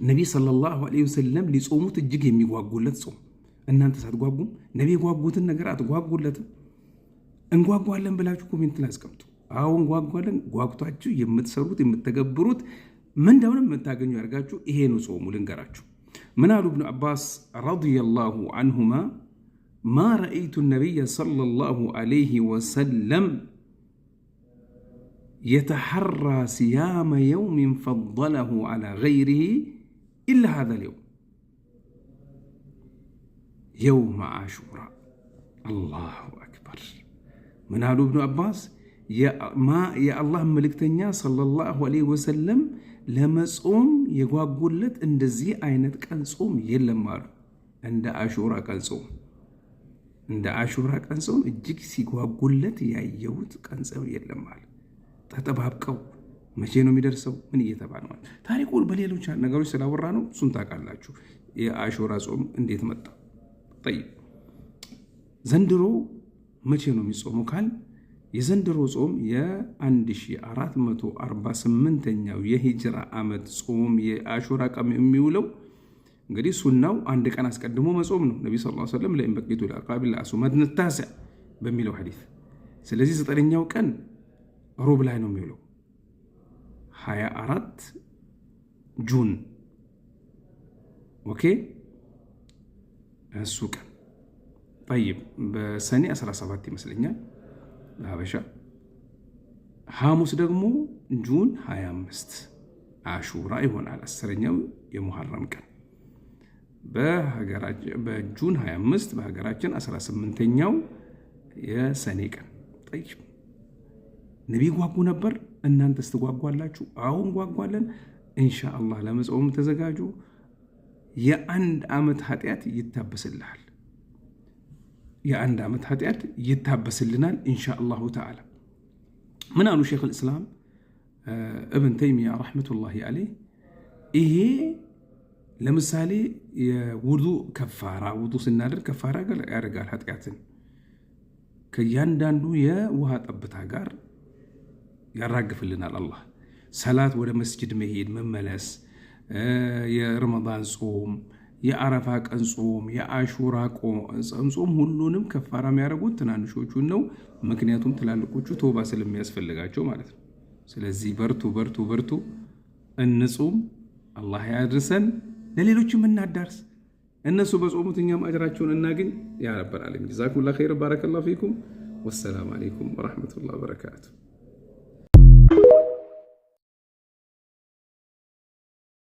ነቢ ሰለላሁ ዐለይሂ ወሰለም ሊጾሙት እጅግ የሚጓጉለት ጾም። እናንተ ሳትጓጉም ነቢ የጓጉትን ነገር አትጓጉለትም። እንጓጓለን ብላችሁ comment ላይ አስቀምጡ። አዎ እንጓጓለን። ጓጉታችሁ የምትሰሩት የምትተገብሩት ምን እንደሆነ የምታገኙ ያድርጋችሁ። ይሄ ነው ጾሙ። ልንገራችሁ ምን አሉ እብኑ አባስ ረዲየላሁ ዐንሁማ፣ ما رأيت النبي صلى الله عليه وسلم يتحرى صيام يوم فضله على غيره إلا هذا اليوم، يوم عاشوراء። الله أكبر። ምን አሉ እብኑ አባስ? የአላህ መልእክተኛ ሰለላሁ ዐለይሂ ወሰለም ለመጾም የጓጉለት እንደዚህ አይነት ቀን ጾም የለም አሉ። እንደ አሹራ ቀን ጾም፣ እንደ አሹራ ቀን ጾም እጅግ ሲጓጉለት ያየሁት ቀን ጾም የለም አሉ። ተጠባብቀው መቼ ነው የሚደርሰው? ምን እየተባለ ነው? ታሪኩ በሌሎች ነገሮች ስላወራ ነው፣ እሱን ታውቃላችሁ። የአሹራ ጾም እንዴት መጣ? ጠይብ፣ ዘንድሮ መቼ ነው የሚጾመው ካል የዘንድሮ ጾም የ1448ኛው የሂጅራ ዓመት ጾም የአሹራ ቀን የሚውለው እንግዲህ ሱናው አንድ ቀን አስቀድሞ መጾም ነው። ነቢ ሰለላሁ ዐለይሂ ወሰለም لئن بقيت إلى قابل لأصومن التاسع በሚለው ሐዲስ። ስለዚህ ዘጠነኛው ቀን ሮብ ላይ ነው የሚውለው፣ 24 June። Okay፣ እሱ ቀን ጠይብ በሰኔ 17 ይመስለኛል በሀበሻ። ሐሙስ ደግሞ June 25 አሹራ ይሆናል። 10ኛው የሙሐረም ቀን በ June 25፣ በሀገራችን 18ኛው የሰኔ ቀን። ጠይብ፣ ነቢ ጓጉ ነበር። እናንተስ ትጓጓላችሁ? አሁን ጓጓለን። ኢንሻአላህ ለመጾም ተዘጋጁ። የአንድ ዓመት ኃጢአት ይታበስልሃል። የአንድ ዓመት ኃጢአት ይታበስልናል ኢንሻአላሁ ተዓላ። ምን አሉ ሼክ ልእስላም እብን ተይሚያ ረሕመቱላሂ አለይህ? ይሄ ለምሳሌ የውዱ ከፋራ፣ ውዱ ስናደርግ ከፋራ ያደርጋል፣ ኃጢአትን ከእያንዳንዱ የውሃ ጠብታ ጋር ያራግፍልናል አላህ። ሰላት፣ ወደ መስጅድ መሄድ መመለስ፣ የረመዳን ጾም፣ የአረፋ ቀን ጾም፣ የአሹራ ጾም ሁሉንም ከፋራ የሚያደርጉት ትናንሾቹን ነው። ምክንያቱም ትላልቆቹ ቶባ ስለሚያስፈልጋቸው ማለት ነው። ስለዚህ በርቱ፣ በርቱ፣ በርቱ፣ እንጹም። አላህ ያድርሰን፣ ለሌሎችም እናዳርስ። እነሱ በጾሙት እኛም አጅራቸውን እናገኝ። ያ ረበል ዓለሚን። ጀዛኩሙላሁ ኸይር፣ ባረከላሁ ፊኩም። ወሰላሙ አለይኩም ወረሕመቱላህ ወበረካቱ።